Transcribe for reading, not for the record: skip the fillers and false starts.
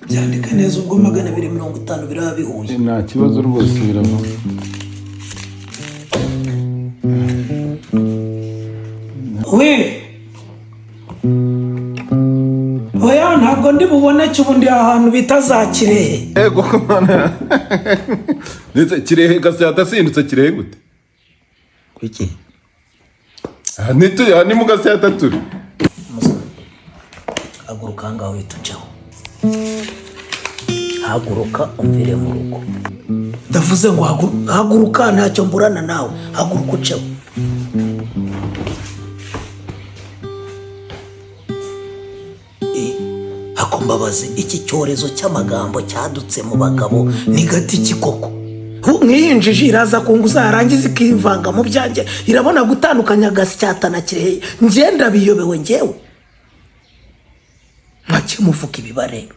Byandika neza ubwo 250 biraba bihuye. Nta kibazo rwose, birava. We, oya, ntabwo ndi buboneke ubu, ndi ahantu bita za Kirehe. Ego mana! Ndetse Kirehe, Gasyata asindutse Kirehe gute? Kuki? Aha ntituri, aha ni mu Gasyata turi. Haguruka ahangaha uhita ucaho. Haguruka umvire mu rugo. Ndavuze ngo haguruka, ntacyo mburana nawe, haguruka uceho. Hakumbabazi, iki cyorezo cy'amagambo cyadutse mu bagabo ni gati ki koko? Nk'iyi njiji iraza kunguza, yarangiza ikivanga mu byanjye, irabona gutandukanya Gasyata na Kirehe. Njye ndabiyobewe njyewe. Mwake muvuga ibibareba.